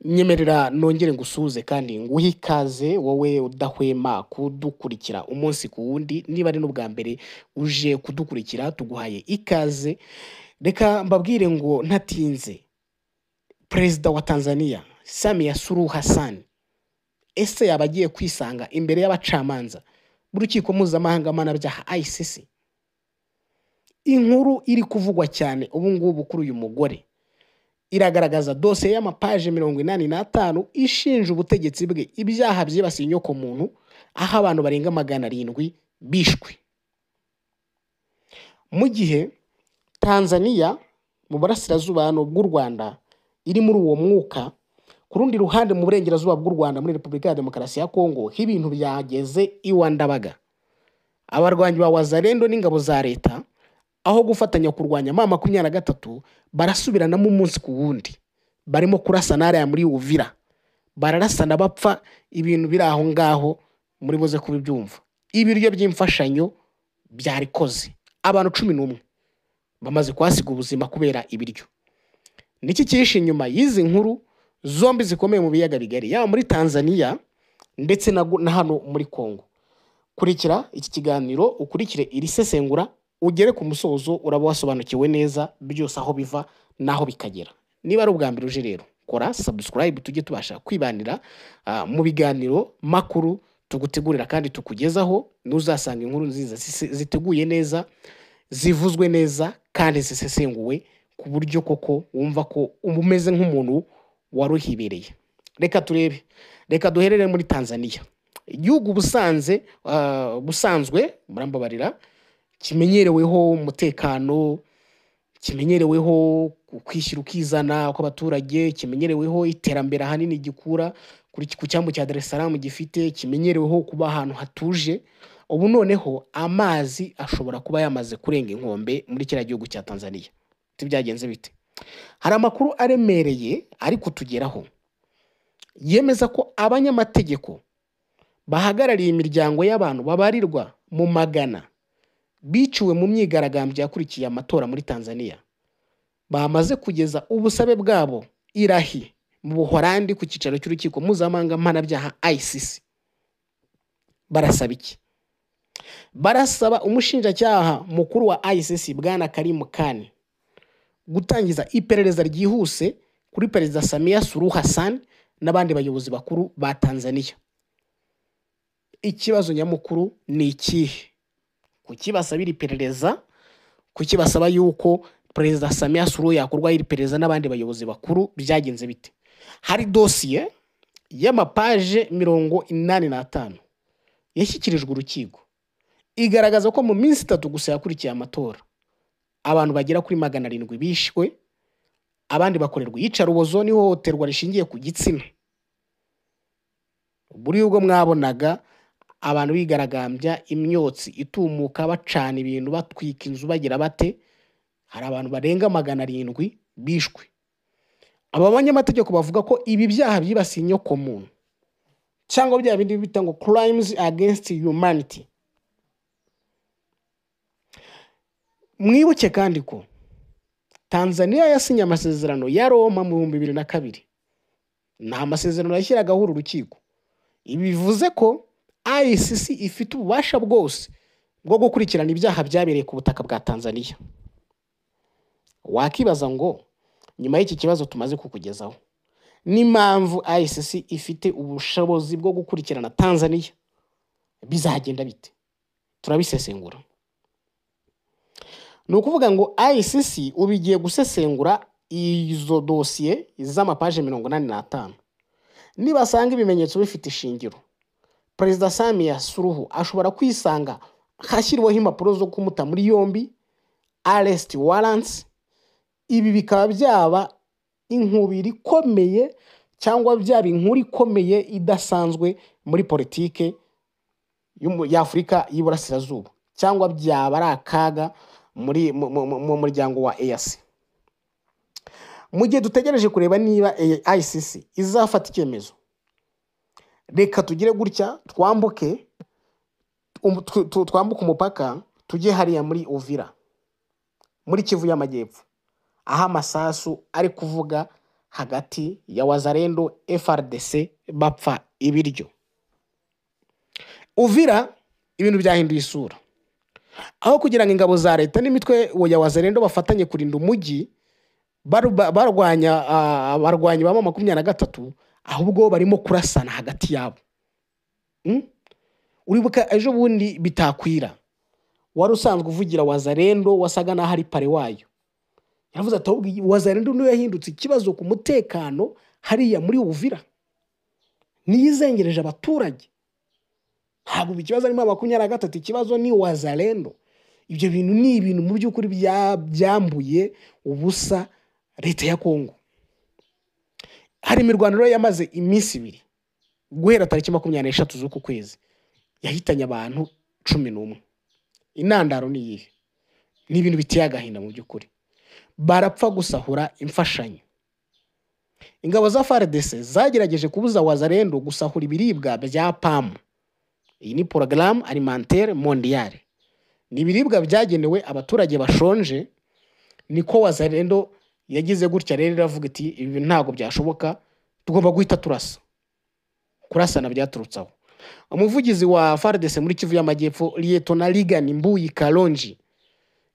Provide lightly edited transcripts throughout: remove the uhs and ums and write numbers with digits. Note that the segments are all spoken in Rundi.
Nyemerera nongere ngusuhuze kandi nguhe ikaze wowe udahwema kudukurikira umunsi ku wundi, niba ari n'ubwa mbere uje kudukurikira tuguhaye ikaze. Reka mbabwire ngo ntatinze, Perezida wa Tanzania Samia Suluhu Hassan ese yaba agiye kwisanga imbere y'abacamanza b'urukiko mpuzamahanga mpanabyaha ICC? Inkuru iri kuvugwa cyane ubu ngubu kuri uyu mugore iragaragaza dosiye y'amapaje 85 ishinja ubutegetsi bwe ibyaha byibasiye inyokomuntu, aho abantu barenga 700 bishwe. Mu gihe Tanzania mu burasirazuba hano bw'u Rwanda iri muri uwo mwuka, ku rundi ruhande mu burengerazuba bw'u Rwanda muri Repubulika ya Demokarasi ya Kongo ibintu byageze iwa Ndabaga. Abarwanyi ba Wazalendo n'ingabo za leta aho gufatanya kurwanya M23 barasubiranamo umunsi ku wundi, barimo kurasana hariya muri Uvira, bararasana bapfa ibintu biri aho ngaho muri buze kubibyumva. Ibiryo by'imfashanyo byarikoze, abantu 11 bamaze kuhasiga ubuzima kubera ibiryo. Niki cyihishe inyuma y'izi nkuru zombi zikomeye mu biyaga bigari, yaba muri Tanzania ndetse na hano muri Kongo? Kurikira iki kiganiro, ukurikire iri sesengura, ugere ku musozo uraba wasobanukiwe neza byose aho biva n'aho bikagera. Niba ari ubwa mbere uje rero, kora subscribe tujye tubasha kwibanira mu biganiro makuru tugutegurira kandi tukugezaho. Nuzasanga inkuru nziza ziteguye neza, zivuzwe neza kandi zisesenguwe ku buryo koko wumva ko umeze nk'umuntu waruhibereye. Reka turebe, reka duherere muri Tanzania, igihugu busanzwe murambabarira kimenyereweho umutekano, kimenyereweho kwishyira ukizana kw'abaturage, kimenyereweho iterambere ahanini gikura ku cyambu cya Dar es Salaam gifite, kimenyereweho kuba ahantu hatuje. Ubu noneho amazi ashobora kuba yamaze kurenga inkombe muri kiriya gihugu cya Tanzania. Byagenze bite? Hari amakuru aremereye ari kutugeraho yemeza ko abanyamategeko bahagarariye imiryango y'abantu babarirwa mu magana biciwe mu myigaragambyo yakurikiye amatora muri Tanzania bamaze kugeza ubusabe bwabo irahi mu Buholandi ku cyicaro cy'urukiko mpuzamahanga mpanabyaha ICC. Barasaba iki? Barasaba umushinjacyaha mukuru wa ICC Bwana Karim Khan gutangiza iperereza ryihuse kuri Perezida Samia Suluhu Hassan n'abandi bayobozi bakuru ba Tanzania. Ikibazo nyamukuru ni ikihe? Kuki basabira iperereza? Kuki basaba yuko Perezida Samia Suluhu yakorwaho iri perereza n'abandi bayobozi bakuru? Byagenze bite? Hari dosiye y'amapaje 85 yashyikirijwe urukiko, igaragaza ko mu minsi 3 gusa yakurikiye amatora abantu bagera kuri 700 bishwe, abandi bakorerwa iyicarubozo n'ihohoterwa rishingiye ku gitsina. Buri ubwo mwabonaga abantu bigaragambya, imyotsi itumuka, bacana ibintu, batwika inzu, bagira bate, hari abantu barenga 700 bishwe. Aba banyamategeko bavuga ko ibi byaha byibasiye inyokomuntu cyangwa bya bindi bita ngo crimes against humanity. Mwibuke kandi ko Tanzania yasinye amasezerano ya Roma mu 2002. Ni amasezerano yashyiragaho uru rukiko. Ibi bivuze ko ICC ifite ububasha bwose bwo gukurikirana ibyaha byabereye ku butaka bwa Tanzania. Wakibaza ngo nyuma y'iki kibazo tumaze kukugezaho, n'impamvu ICC ifite ubushobozi bwo gukurikirana Tanzania, bizagenda bite? Turabisesengura. Ni ukuvuga ngo ICC ubu igiye gusesengura izo dosiye z'amapaje 85. Nibasanga ibimenyetso bifite ishingiro, Perezida Samia Suluhu ashobora kwisanga hashyiriweho impapuro zo kumuta muri yombi, arrest warrants. Ibi bikaba byaba inkubiri ikomeye cyangwa byaba inkuru ikomeye idasanzwe muri politike y'Afurika y'Iburasirazuba, cyangwa byaba ari akaga muri mu muryango wa EAC. Mu gihe dutegereje kureba niba ICC izafata icyemezo, reka tugire gutya twambuke umupaka tujye hariya muri Uvira muri Kivu y'Amajyepfo, aho amasasu ari kuvuga hagati ya Wazalendo FARDC bapfa ibiryo. Uvira ibintu byahinduye isura, aho kugira ngo ingabo za leta n'imitwe ya Wazalendo bafatanye kurinda umujyi barwanya abarwanyi ba M23, ahubwo barimo kurasana hagati yabo. Uribuka ejo bundi Bitakwira wari usanzwe uvugira Wazalendo wasaga naho ari pare wayo, yavuze ati ahubwo Wazalendo niyo yahindutse ikibazo ku mutekano hariya muri Uvira, niyo izengereje abaturage. Ntabwo ikibazo arimo 23, ikibazo ni Wazalendo. Ibyo bintu ni ibintu mu by'ukuri byambuye ubusa leta ya Kongo. Hari imirwano rero yamaze iminsi ibiri guhera tariki 23 z'uku kwezi, yahitanye abantu 11. Intandaro ni iyihe? Ni ibintu biteye agahinda mu by'ukuri. Barapfa gusahura imfashanyo. Ingabo za FARDC zagerageje kubuza Wazalendo gusahura ibiribwa bya PAM. Iyi ni Programme Alimentaire Mondiale. Ni ibiribwa byagenewe abaturage bashonje. Niko Wazalendo yagize gutya rero iravuga iti ibi ntabwo byashoboka, tugomba guhita turasa. Kurasana byaturutse aho. Umuvugizi wa FARDC muri Kivu y'Amajyepfo, Lieutenant Ligani Mbuyi Kalonji,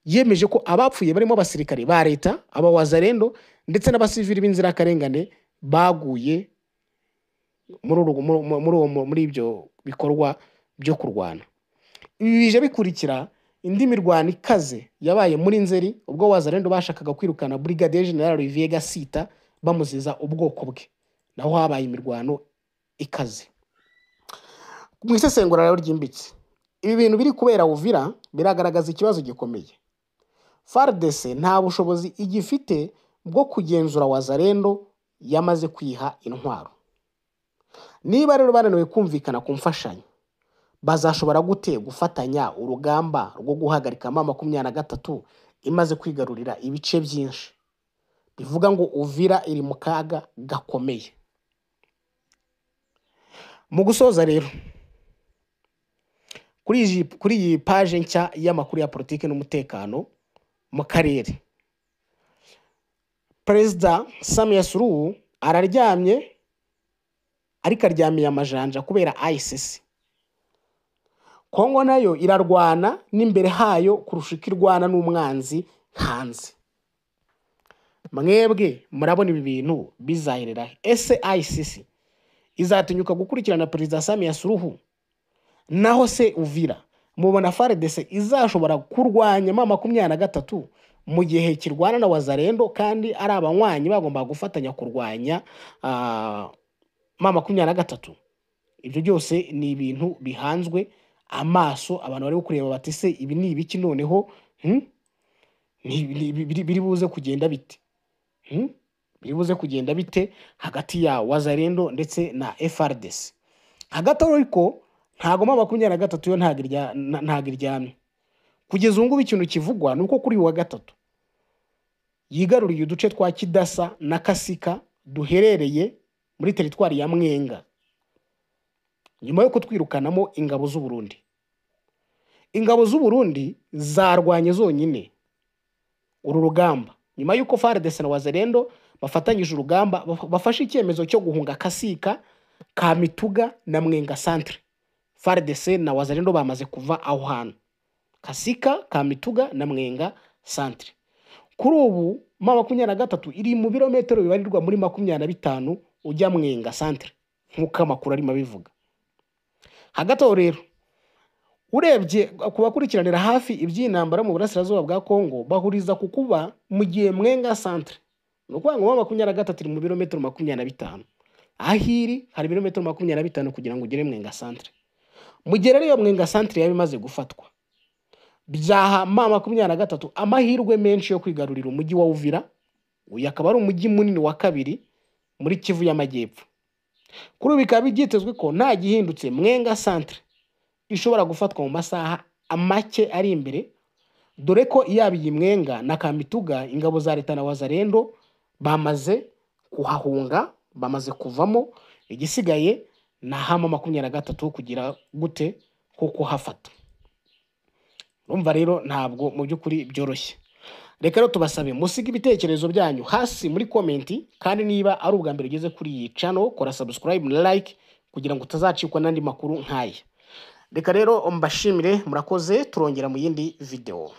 yemeje ko abapfuye barimo abasirikare ba leta, aba Wazalendo ndetse n'abasivili b'inzirakarengane baguye muri ibyo bikorwa byo kurwana. Ibi bije bikurikira indi mirwano ikaze yabaye muri Nzeri, ubwo Wazalendo bashakaga kwirukana Brigadier General Olivier Gasita bamuziza ubwoko bwe, naho habaye imirwano ikaze. Mu isesengura rero ryimbitse, ibi bintu biri kubera Uvira biragaragaza ikibazo gikomeye. FARDC nta bushobozi igifite bwo kugenzura Wazalendo yamaze kwiha intwaro. Niba rero bananiwe kumvikana ku mfashanyo, bazashobora gute gufatanya urugamba rwo guhagarika M23 imaze kwigarurira ibice byinshi? Bivuga ngo Uvira iri mu kaga gakomeye. Mu gusoza rero, kuri iyi page nshya y'amakuru ya politiki n'umutekano mu karere, Perezida Samia Suluhu araryamye, ariko aryamiye amajanja kubera ICC. Kongo nayo irarwana n'imbere hayo kurusha uko irwana n'umwanzi hanze. Mwebwe murabona ibi bintu bizaherera he? Ese ICC izatinyuka gukurikirana Perezida Samia Suluhu? Naho se Uvira, mubona FARDC izashobora kurwanya M23 mu gihe kirwana na Wazalendo kandi ari abanywanyi bagomba gufatanya kurwanya M23? Ibyo byose ni ibintu bihanzwe amaso, abantu bari kureba bati se ibi ni ibiki noneho? Biri buze kugenda bite? Biri buze kugenda bite hagati ya Wazalendo ndetse na FARDC? Hagati aho ariko ntago M23 yo ntago iryamye. Kugeza ubu ngubu ikintu kivugwa ni uko kuri uyu wa gatatu yigaruriye uduce twa Kidasa na Kasika duherereye muri teritwari ya Mwenga, nyuma yo kutwirukanamo ingabo z'u Burundi. Ingabo z'u Burundi zarwanye zonyine uru rugamba nyuma y'uko FARDC na Wazalendo bafatanyije urugamba, bafashe icyemezo cyo guhunga Kasika, Kamituga na Mwenga Centre. FARDC na Wazalendo bamaze kuva aho hantu, Kasika, Kamituga na Mwenga Centre. Kuri ubu M23 iri mu birometero bibarirwa muri 25 ujya Mwenga Centre, nk'uko amakuru arimo abivuga. Hagati aho rero, urebye ku bakurikiranira hafi iby'intambara mu burasirazuba bwa Kongo, bahuriza ku kuba mu gihe Mwenga Centre, ni ukuvuga ngo M23 iri mu birometero 25, aho iri hari ibirometero 25 kugira ngo ugere Mwenga Centre. Mu gihe rero iyo Mwenga Centre yaba imaze gufatwa, byaha M23 amahirwe menshi yo kwigarurira umujyi wa Uvira. Uyu akaba ari umujyi munini wa kabiri muri Kivu y'Amajyepfo. Kuri ubu bikaba byitezwe ko nta gihindutse Mwenga Centre ishobora gufatwa mu masaha make ari imbere, dore ko yaba iyi Mwenga na Kamituga ingabo za leta na Wazalendo bamaze kuhahunga, bamaze kuvamo. Igisigaye na hama 23 kugira gute ko kuhafata. Urumva rero ntabwo mu by'ukuri byoroshye. Reka rero tubasabe musige ibitekerezo byanyu hasi muri comment, kandi niba ari ubwa mbere ugeze kuri iyi channel, kora subscribe na like kugira ngo utazacikwa n'andi makuru nk'aya. Reka rero mbashimire, murakoze, turongera mu yindi video.